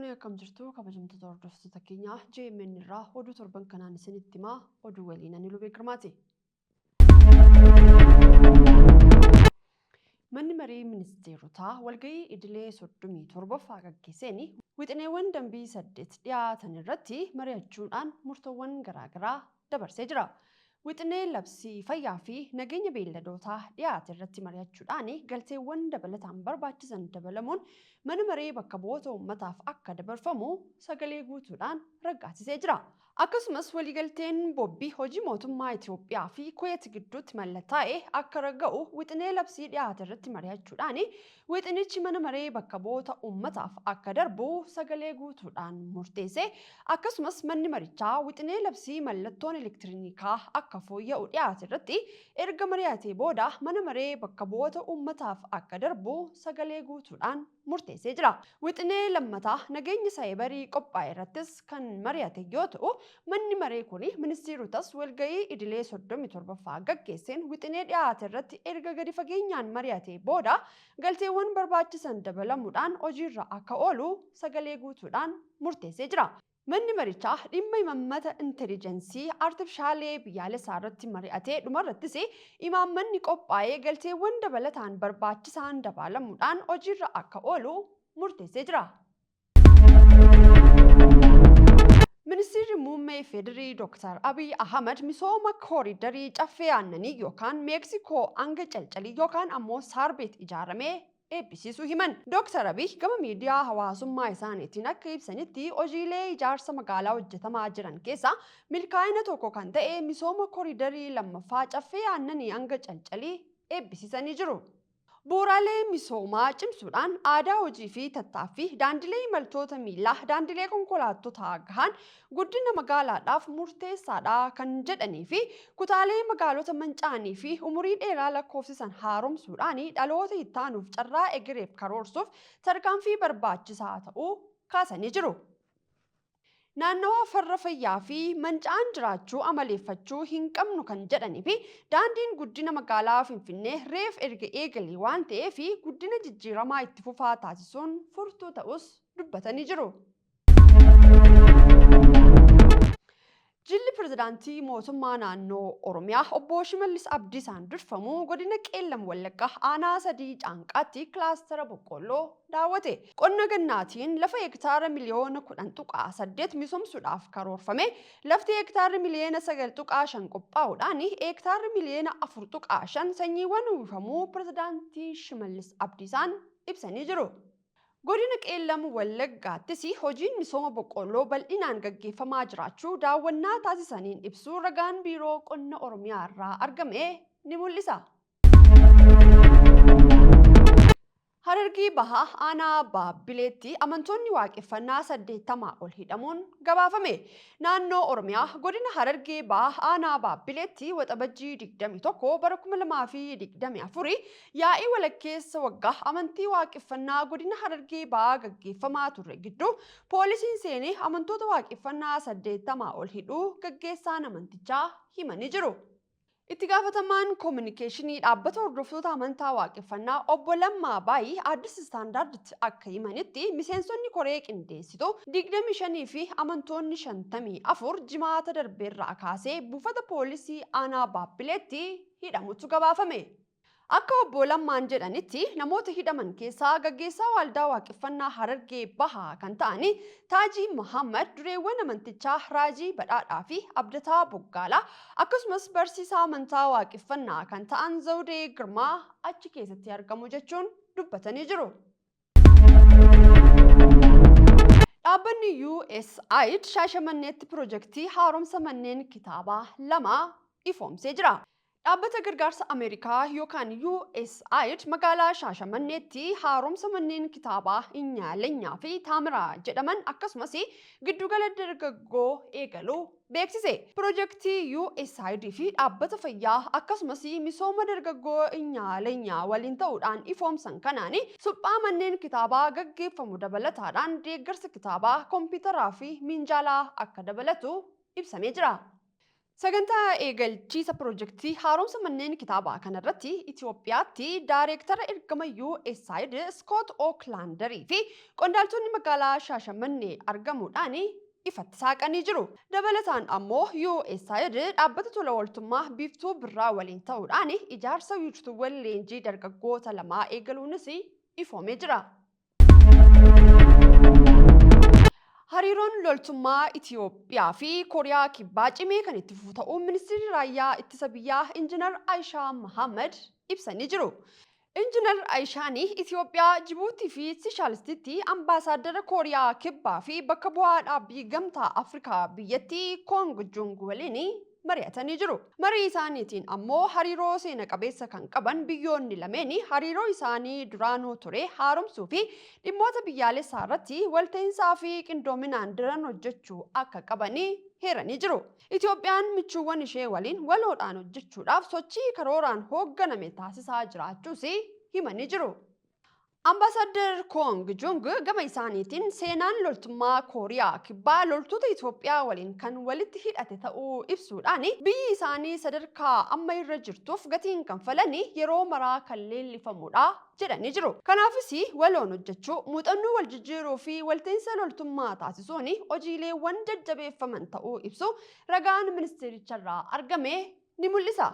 Fuunee akkam jirtu kabajamtoota hordoftoota keenyaa JMN irraa oduu torban kanaan isinitti himaa oduu waliin ani Lubee Girmaati. Manni Maree Ministeerotaa walga'ii idilee 37ffaa gaggeesseen wixineewwan dambii 8 dhiyaatan irratti mari'achuudhaan murtoowwan garaagaraa dabarsee jira. Wixinee labsii fayyaa fi nageenya beeyladootaa dhiyaate irratti mari'achuudhaan galteewwan dabalataan barbaachisan dabalamuun mana maree bakka bu'oota uummataaf akka dabarfamu sagalee guutuudhaan raggaasisee jira. Akkasumas waliigalteen bobbii hojii mootummaa Itoophiyaa fi Kuweet gidduutti mallattaa'e akka ragga'u wixinee labsii dhiyaate irratti mari'achuudhaan wixinichi mana maree bakka bu'oota uummataaf akka darbu sagalee guutuudhaan murteesse. Akkasumas manni marichaa wixinee labsii mallattoon elektirinikaa akka fooyya'u dhiyaate irratti erga mari'atee booda mana maree bakka bu'oota uummataaf akka darbu sagalee guutuudhaan murteessee jira. Wixinee lammataa nageenya saayibarii qophaa'e irrattis kan mari'ate yoo ta'u, manni maree kun ministeerotas walga'ii idilee 37ffaa gaggeesseen wixinee dhiyaate irratti erga gadi fageenyaan mari'atee booda galteewwan barbaachisan dabalamuudhaan hojiirra akka oolu sagalee guutuudhaan murteessee jira. Manni marichaa dhimma imammata intelijensii artifishaalee biyyaalessaa irratti mari'atee dhumarrattis imaammanni qophaa'ee galteewwan dabalataan barbaachisaan dabaalamuudhaan hojiirra akka oolu murteessee jira. Ministeerri Muummee Federii Dr. Abiy Ahmad misooma kooridarii caffee aannanii yookaan Meeksikoo hanga Calcalii yookaan ammoo Saarbeet ijaaramee eebbisiisuu himan. Dr. Abiy gama miidiyaa hawaasummaa isaaniitiin akka ibsanitti hojiilee ijaarsa magaalaa hojjetamaa jiran keessaa milkaa'ina tokko kan ta'e misooma koridarii lammaffaa caffee aannanii hanga Calcalii eebbisiisanii jiru. Bu'uuraalee misoomaa cimsuudhaan aadaa hojii fi tattaaffii daandilee imaltoota miillaa, daandilee konkolaattotaa gahan guddina magaalaadhaaf murteessaadha kan jedhanii fi kutaalee magaalota manca'anii fi umurii dheeraa lakkoofsisan haaromsuudhaan dhaloota ittaanuuf carraa egereef karoorsuuf tarkaanfii barbaachisaa ta'uu kaasanii jiru. Naannawaa farra fayyaa fi manca'aan jiraachuu amaleeffachuu hin qabnu kan jedhanii fi daandiin guddina magaalaa Finfinnee reef erga eegalee waan ta'eef guddina jijjiiramaa itti fufaa taasisuun furtuu ta'us dubbatanii jiru. Jilli Pirezidaantii Mootummaa Naannoo Oromiyaa Obbo Shimallis Abdiisaan durfamu godina Qeellam Wallaggaa aanaa 3 Caanqaatti kilaastara boqqoolloo daawwate. Qonna gannaatiin lafa hektaara miliyoona 10.8 misoomsuudhaaf karoorfame lafti hektaarri miliyoona 9.5 qophaa'uudhaan hektaarri miliyoona 4.5 sanyiiwwan uwwifamuu Pirezidaantii Shimallis Abdiisaan ibsanii jiru. Godina Qeellam Wallaggaattis hojiin misooma boqqoolloo bal'inaan gaggeeffamaa jiraachuu daawwannaa taasisaniin ibsuu ragaan Biiroo Qonna Oromiyaarraa argame ni mul'isa. Harargee Bahaa Aanaa Baabbileetti amantoonni waaqeffannaa 80 ol hidhamuun gabaafame. Naannoo Oromiyaa Godina Harargee Bahaa Aanaa Baabbileetti Waxabajjii 21 bara 2024 Yaa'ii walakkeessa waggaa amantii waaqeffannaa godina Harargee Bahaa gaggeeffamaa turre gidduu poolisiin seenee amantoota waaqeffannaa 80 ol hidhuu gaggeessaan amantichaa himanii jiru. Itti gaafatamaan kominikeeshinii dhaabbata hordoftoota amantaa waaqeffannaa obbo Lammaa Baayii Addis Standarditti akka himanitti miseensonni koree qindeessituu 25 fi amantoonni 54 Jimaata darbeerraa kaasee buufata poolisii aanaa Baabbileetti hidhamutu gabaafame. Akka Obbo Lammaan jedhanitti, namoota hidhaman keessaa gaggeessaa Waaldaa Waaqeffannaa Harargee Bahaa kan ta'an Taajii Mahaammad, dureewwan amantichaa Raajii Badhaadhaa fi Abdataa Boggaalaa akkasumas barsiisaa amantaa Waaqeffannaa kan ta'an Zawudee Girmaa achi keessatti argamu jechuun dubbatanii jiru. Dhaabbanni USAID Shaashamanneetti pirojektii haaromsa manneen kitaabaa 2 ifoomsee jira. Dhaabbata gargaarsa Ameerikaa yookaan USAID magaalaa Shaashamanneetti haaromsa manneen kitaabaa Inyaalenyaa fi Taamiraa jedhaman akkasumas giddugala dargaggoo eegaluu beeksise. Pirojektii USAID fi Dhaabbata Fayyaa akkasumas Misooma Dargaggoo Inyaalenyaa waliin ta'uudhaan ifoomsan kanaan suphaa manneen kitaabaa gaggeeffamu dabalataadhaan deeggarsa kitaabaa, kompiitaraa fi minjaalaa akka dabalatu ibsamee jira. Sagantaa eegalchiisa pirojektii haaromsa manneen kitaabaa kanarratti Itoophiyaatti Daayireektara ergama USAID Scott Oaklaandarii fi qondaaltonni magaalaa Shaashamannee argamuudhaan ifatti saaqanii jiru. Dabalataan ammoo USAID dhaabbata tola ooltummaa Biiftuu Birraa waliin ta'uudhaan ijaarsa wiirtuuwwan leenjii dargaggoota lamaa eegaluunis ifoomee jira. Hariiroon loltummaa Itoophiyaa fi Kooriyaa Kibbaa cimee kan itti fufu ta'uu Ministeerri Raayyaa Ittisa Biyyaa Injinar Ayishaa Mahammad ibsanii jiru. Injinar Ayishaan Itoophiyaa, Jibuutii fi Sishaalistitti ambaasaaddara Kooriyaa Kibbaa fi bakka bu'aa dhaabbii Gamtaa Afrikaa biyyattii Koong Jung waliin mari'atanii jiru. Marii isaaniitiin ammoo hariiroo seena qabeessa kan qaban biyyoonni lameen hariiroo isaanii duraanuu ture haaromsuu fi dhimmoota biyyaalessaa irratti walta'iinsaa fi qindoominaan daran hojjechuu akka qaban heeranii jiru. Itoophiyaan michuuwwan ishee waliin waloodhaan hojjechuudhaaf sochii karooraan hoogganame taasisaa jiraachuus himanii jiru. Ambaasaadder Koong Jung gama isaaniitiin seenaan loltummaa Kooriyaa Kibbaa loltoota Itoophiyaa waliin kan walitti hidhate ta'uu ibsuudhaan biyyi isaanii sadarkaa amma irra jirtuuf gatiin kanfalan yeroo maraa kan leellifamudha jedhanii jiru. Kanaafis waloon hojjechuu, muuxannoo wal jijjiiruu fi walta'iinsa loltummaa taasisuun hojiileewwan jajjabeeffaman ta'uu ibsu ragaan ministeericharraa argame ni mul'isa.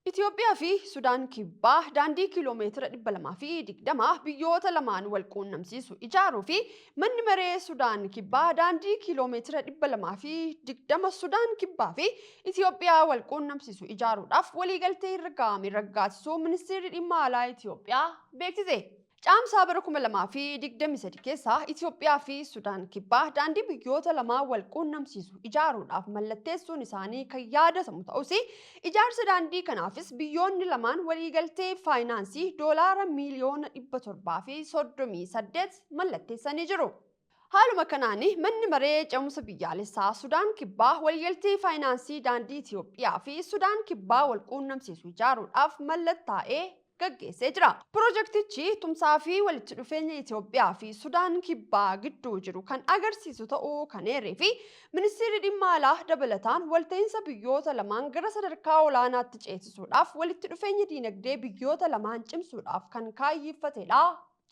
Itoophiyaa fi Sudaan Kibbaa daandii kiiloomeetira 220 biyyoota lamaan wal quunnamsiisu ijaaruu fi manni maree Sudaan Kibbaa daandii kiiloomeetira 220 Sudaan Kibbaa fi Itoophiyaa wal quunnamsiisu ijaaruudhaaf waliigaltee irra ga'ame raggaasisuu ministeerri dhimma alaa Itoophiyaa beeksise. Caamsaa bara 2023 keessa Itoophiyaa fi Sudaan Kibbaa daandii biyyoota lamaa wal quunnamsiisu ijaaruudhaaf mallatteessuun isaanii kan yaadatamu ta'us, ijaarsa daandii kanaafis biyyoonni lamaan waliigaltee faayinaansii doolaara miiliyoona 738 mallatteessanii jiru. Haaluma kanaan manni maree ce'umsa biyyaalessaa Sudaan Kibbaa waliigaltee faayinaansii daandii Itoophiyaa fi Sudaan Kibbaa wal quunnamsiisu ijaaruudhaaf mallattaa'ee gaggeessee jira. Pirojektichi tumsaa fi walitti dhufeenya Itoophiyaa fi Sudaan Kibbaa gidduu jiru kan agarsiisu ta'uu kan eeree fi ministeerri dhimma alaa dabalataan walta'iinsa biyyoota lamaan gara sadarkaa olaanaatti ceesisuudhaaf walitti dhufeenya diinagdee biyyoota lamaan cimsuudhaaf kan kaayyeffatedha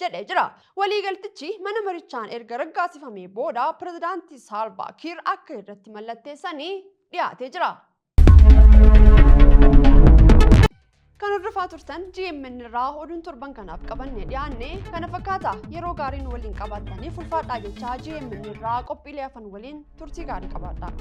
jedhee jira. Waliigaltichi mana marichaan erga raggaasifamee booda pirezidaantii Saalvaa Kiir akka irratti mallatteessanii dhiyaatee jira. Kan hordofaa turtan GMN irraa oduun torban kanaaf qabanne dhiyaanne kana fakkaata. Yeroo gaarii nu waliin qabaattaniif ulfaadhaa jechaa GMN irraa qophiilee hafan waliin turtii gaarii qabaadhaa.